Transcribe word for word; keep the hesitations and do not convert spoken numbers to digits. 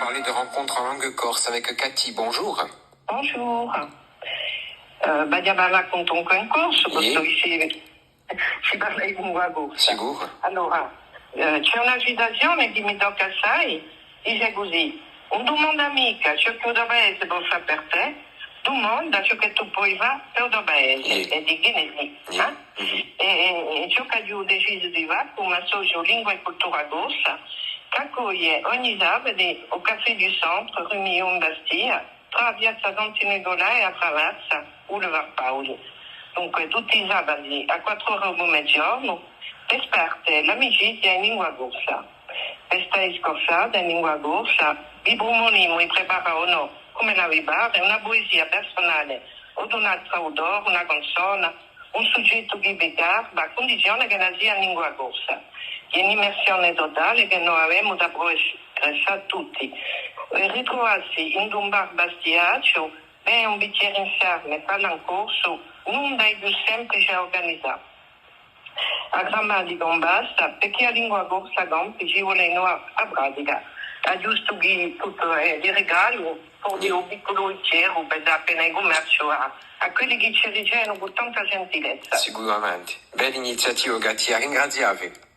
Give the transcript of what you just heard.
Parler de rencontre en langue corse avec Cathy. Bonjour. Bonjour. Eh, vogliu parlà cun un concorsu, iè, postu chì si, si parla in lingua corsa. Sicuru. Allora, eh, ci hè una citazione chì mi tocca assai, dice cusì: ùn dumanda micca ciò chì u to paese pò fà per tè, dumanda ciò chì tù poi fà per u to paese. Iè. È di chì ne sì, iè, eh? Mhm. È, è, è ciò ch'aghju decisu di fà cù u mo associu Lingua è Cultura Corsa, chì accoglie ogni sabatu au Café du Centre, rue Millau in Bastia, trà a piazza Santu Niculà è a Traversa, boulevard Paoli. Dunque, tutti i sabati à quattru ore dopu meziornu, per sparte l'amicizia in lingua corsa. Per sta scorsata in lingua corsa, vi pruponimu di preparà o nò, cum'ella vi pare, una puesia persunale o d'un altru autore, una canzona, un sughjettu chì vi garba, à cundizione ch'ella sia in lingua corsa. Hè un'immersione totale chì no avemu da prufessà tutti. È ritruvassi in un bar bastiacciu, bè un bichjeru in fermu, parlà in corsu, nunda di più simplice à urganizà. A grammatica ùn basta, perchè a lingua corsa campi, ci vole a pratica. Hè ghjustu chì tuttu hè di rigalu, forse un picculu bichjeru, per dà appena di cummerciu à, à quelli chì ci ricevono cù tanta gentilezza. Sicuramente. Bella iniziativa, Cathy, à ringrazià vi.